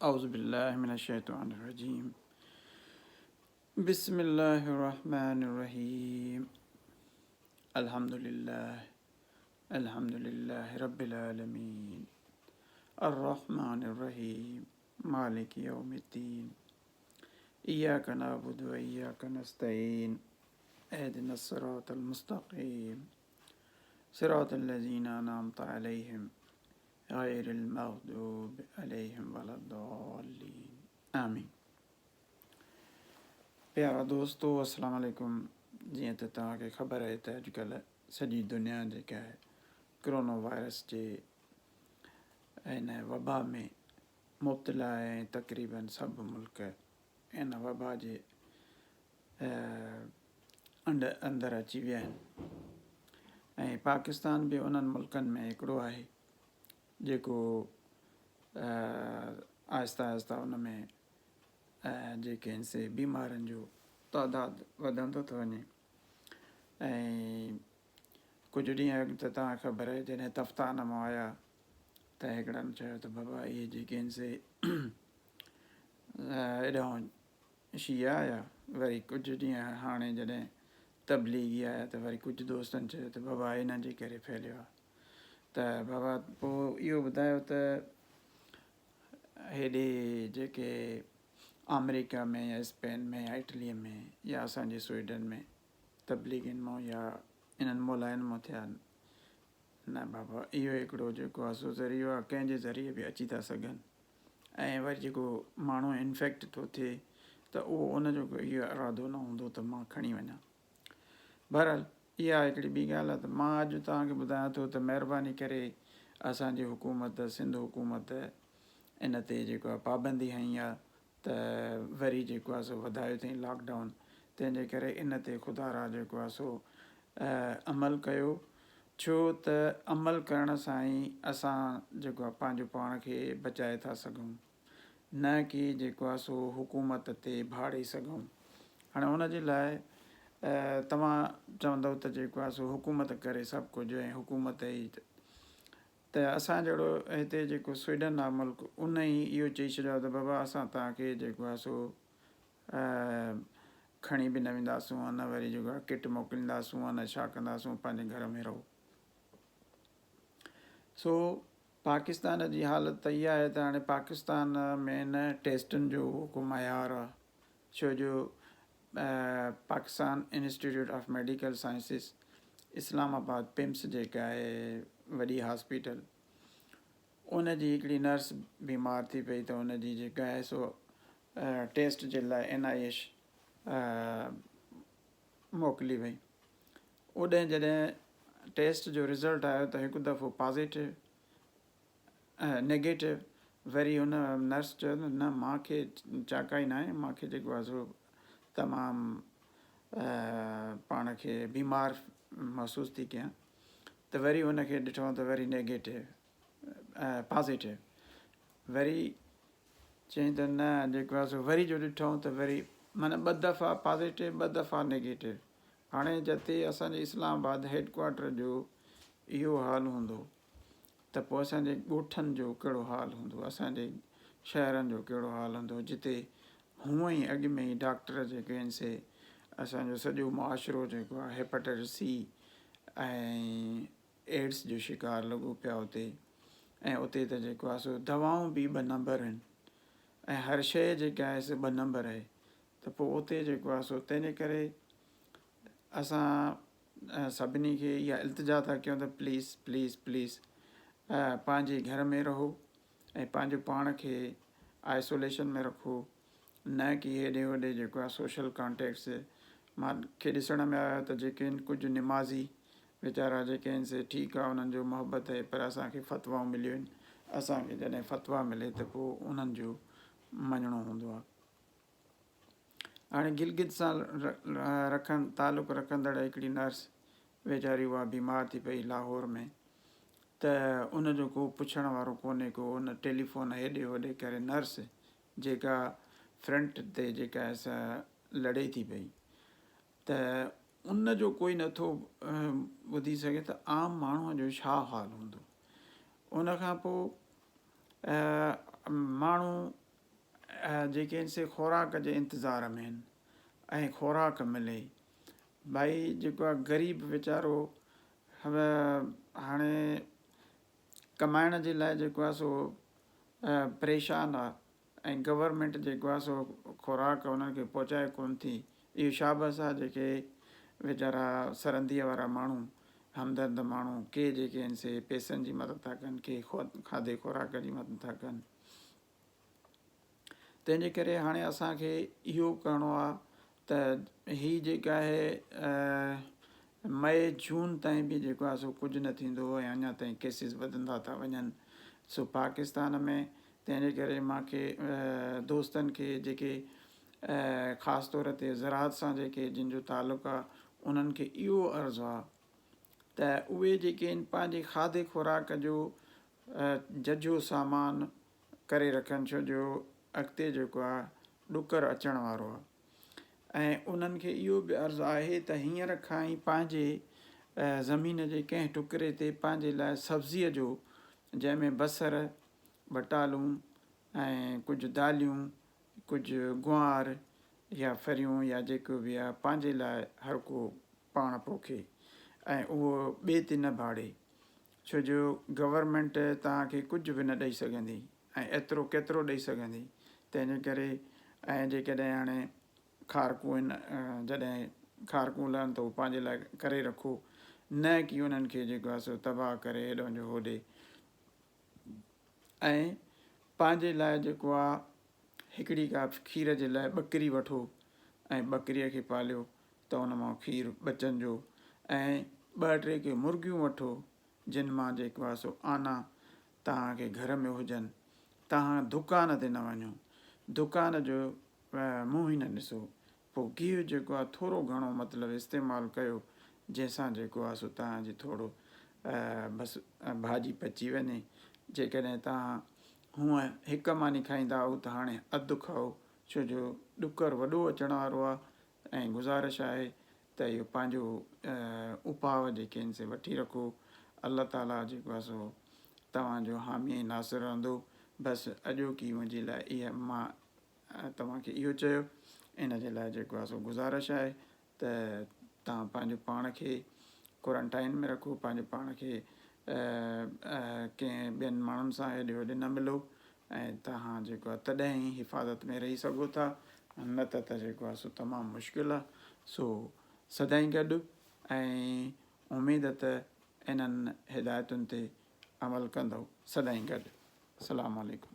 اعوذ بالله من الشيطان الرجيم بسم الله الرحمن الرحيم الحمد لله الحمد لله رب العالمين الرحمن الرحيم مالك يوم الدين اياك نعبد واياك نستعين اهدنا الصراط المستقيم صراط الذين انعمت عليهم غير المغضوب عليهم ولا الضالين آمين. پيارا دوستو السلام عليڪم جيئن ته توهان کي خبر آهي ته اڄڪلهه سڄي دنيا جيڪا آهي ڪرونا وائرس جي هن وبا ۾ مبتلا آهي ۽ تقريبن سڀ ملڪ هن وبا جي اندر اچي ويا آهن ۽ پاڪستان به انهن ملڪن ۾ هڪڙو آهي جيڪو آهستي آهستي ان ۾ جيڪي آهن سي بيمارن جو تعداد وڌندو ٿو وڃي ۽ ڪجهه ڏينهن اڳ ته توهان کي خبر آهي جڏهن تفتان مان آيا ته هڪڙن چيو ته بابا اهي جيڪي آهن سي هيڏانهن شيعا آيا، وري ڪجهه ڏينهن هاڻي جڏهن تبليغي آيا ته وري ڪجهه دوستن چيو ته بابا انهن جي ڪري ڦهليو آهي ته بابا پوء اهو ٻڌايو ته هيڏي جيڪي آمريڪا ۾ يا اسپين ۾ يا اٽلي ۾ يا اسان جي سوئيڊن ۾ تبليغين مان يا انهن مولائن مان ٿيا نه بابا اهو هڪڙو جيڪو آهي سو ذريعو آهي ڪنهن جي ذريعي به اچي ٿا سگهن ۽ وري جيڪو ماڻهو انفيڪٽ ٿو ٿئي ته اهو ان جو ڪو اهو ارادو نه هوندو ته مان کڻي وڃان. بهرحال اها هڪڙي ٻي ڳالهه آهي ته مان اڄ توهان کي ٻڌايان ٿو ته مهرباني ڪري اسان جي حڪومت سنڌ حڪومت ان تي جيڪو آهي پابندي هنئي آهي ته وري جيڪو آهي سو وڌايو اٿئي لاڪ ڊائون تنهن جي ڪري ان تي خدا را جيڪو آهي سو عمل ڪيو ڇو ته عمل ڪرڻ سان ئي اسان جيڪو آهي پنهنجو پاڻ کي بچائي ٿا سگهون نه ڪي جيڪو آهي سو حڪومت تي ڀاڙي سگهون هاڻي ان جي لاء توهان چوندؤ ته جيڪو آهي سو حڪومت ڪري سڀ ڪجهه ۽ حڪومت ئي ته اسان جهڙو هتي جيڪو سوئيڊن آهي ملڪ ان ئي اهو چئي ڇڏيو آهي ته بابا اسان توهان کي جيڪو آهي سو کڻي به نه وينداسون ۽ نه وري جيڪو آهي ڪٽ موڪلينداسون ۽ نه ڇا ڪنداسون پنهنجي گهر ۾ رهو. سو پاڪستان جي حالت ته اها آهي ته هاڻي پاڪستان ۾ نه ٽيسٽن جو ڪو معيار آهي ڇو جو Pakistan institute of medical sciences Islamabad PIMS جيڪا آهي وڏي هاسپيٽل ان جي هڪڙي نرس بيمار ٿي پئي ته ان جي جيڪا آهي سو ٽيسٽ جي لاء اين I H موڪلي وئي. اوڏهن جڏهن ٽيسٽ جو رزلٽ آيو ته هڪ دفعو پازيٽو نيگيٽو وري ان نرس چيو ته نه مان کي چاڪائي ناهي مان کي جيڪو آهي سو تمام پاڻ کي بيمار محسوس ٿي ڪيان ته وري ان کي ڏٺو ته وري نيگيٽو پازيٽو وري چيائين ته نه جيڪو آهي سو وري جو ڏٺائون ته وري معنيٰ ٻه دفعا پازيٽو ٻه دفعا نيگيٽو هاڻي جتي اسان جي اسلام آباد هيڊ ڪوارٽر جو اهو حال هوندو ته پوء اسان جي ڳوٺن جو ڪهڙو حال هوندو اسان جي شهرن جو ڪهڙو حال هوندو جتي هونء ئي اڳ ۾ ئي ڊاڪٽر جيڪي آهن سي اسان جو سڄو معاشرو جيڪو آهي هيپاٽائٽس سي ۽ ايڊز جو شڪار لڳو پيا اتي ۽ اتي ته جيڪو آهي سو دوائون به ٻه نمبر آهن ۽ هر شيء جيڪا آهي سو ٻه نمبر آهي ته پوء اتي جيڪو آهي سو تنهن جي ڪري اسان سڀني کي اها التجا ٿا ڪيون ته پليز پليز پليز پنهنجي گهر ۾ رهو ۽ پنهنجو پاڻ کي آئسوليشن ۾ رکو نه ڪي هيڏي هوڏي جيڪو آهي سوشل ڪانٽيڪٽس مان کي ڏسڻ ۾ آيو ته جيڪي آهن ڪجهه نمازي ويچارا جيڪي آهن سي ٺيڪ آهي انهن جو محبت آهي پر اسان کي فتوائون مليون آهن اسان کي جڏهن فتوا ملي ته پوء انهن جو مڃڻو هوندو آهي هاڻي گلگت سان رکن تعلق رکندڙ هڪڙي نرس ويچاري اها بيمار ٿي پئي لاهور ۾ ته ان جو ڪو پڇڻ وارو ڪونهي ڪو ان ٽيليفون هيڏي هوڏي ڪري نرس جيڪا فرنٽ تي جيڪا آهي سا لڙي ٿي پئي ته ان جو ڪوئي نٿو ٻڌي سگهي ته عام ماڻهوء جو ڇا حال هوندو. ان کان پوء ماڻهو جيڪي آهن سي خوراڪ جي انتظار ۾ آهن ۽ خوراڪ ملي. ڀائي جيڪو آهي غريب ويچارو هاڻي ڪمائڻ جي لاء جيڪو آهي سو پريشان آهي ۽ گورنمينٽ جيڪو آهي سو خوراڪ انهن کي پهچائي ڪونه ٿي. اهو شابس آهي جيڪي ويچارا سرنديء وارا ماڻهو، همدرد ماڻهو ڪي جيڪي آهن سي پئسن جي مدد ٿا ڪن ڪي کاڌي خوراڪ جي مدد ٿا ڪن. تنهن جي ڪري هاڻي اسان کي اهو ڪرڻو آهي ته هي جيڪا آهي مئي جون تائين به جيڪو آهي سو ڪجهه نه ٿيندو ۽ اڃا تائين ڪيسز وڌندا ٿا وڃن سو پاڪستان ۾ تنهن جي ڪري مان کي دوستن کي جيڪي خاص طور تي زراعت سان جيڪي جن جو تعلق آهي انهن کي اهو عرض آهي ته اهي جيڪي آهن پنهنجي کاڌي خوراڪ جو ججهو سامان ڪري رکن ڇو جو اڳتي جيڪو آهي ڏڪر اچڻ وارو آهي ۽ انهن کي اهو به عرض آهي ته هينئر کان ئي پنهنجي زمين جي ڪنهن ٽڪري تي پنهنجي لاء سبزيء جو جنهن ۾ بصر، ٻٽالون ۽ ڪجهه داليون، ڪجهه گوار يا ڦريون يا جيڪو به آهي پنهنجي لاء هر ڪو پاڻ پوکي ۽ اهو ٻئي تي نه ڀاڙي ڇو جو گورنمينٽ توهان کي ڪجهه به نه ڏئي سگهندي ۽ ايترو ڪيترو ڏئي سگهندي تنهن جي ڪري ۽ جيڪڏهن هاڻي کارڪون آهن جڏهن کارڪون لهن ته هو پنهنجي لاء ڪري رکو نه ڪي انهن کي جيڪو آهي سو تباهه ڪري هيڏانهن جو هوڏي ۽ پنهنجي لاء جيڪو آهي هڪڙي ڪا کير جي لاء ٻڪري وٺو ۽ ٻڪريء کي پاليو ته ان مان کير ٻچن جو ۽ ٻه ٽي ڪي مرغيون وٺو جن مان جيڪو آهي سو آنا توهان کي گهر ۾ هجن توهان دڪان تي نه وڃو دڪان جو منهن ئي نه ڏسو پوء گيهه جيڪو آهي ٿورو گهڻو مطلب استعمال ڪيو جنهن سان جيڪو آهي سو توهان جي ٿورو بس ڀاڄي پچي وڃي جيڪڏهن توهان هونء هڪ ماني کائيندا آهيو ته هاڻي اڌ کائو ڇو جو ڏڪر وڏو اچڻ وارو آهي ۽ گذارش آهي ته اهو پنهنجو اپاء جيڪي آهن سي وٺي رکو الله تعالي جيڪو آهي سو توهان جو حامي ۽ ناصر رهندو بس اڄوڪي منهنجي لاء اها مان توهان کي اهو چيو ان جي لاء جيڪو آهي سو گذارش آهي ته توهان پنهنجو پاڻ کي ڪورنٽائن ۾ رکو پنهنجو پاڻ کي ڪنهن ٻين ماڻهن سان هيڏي هوڏي نه ملو ۽ توهان جيڪو آهي تڏهن ئي حفاظت ۾ رهي سگهو ٿا نه ته ته جيڪو آهي سو تمام مشڪل آهي سو سدائين گڏ ۽ اميد ته انهن هدايتن تي عمل ڪندؤ سدائين گڏ السلام عليڪم.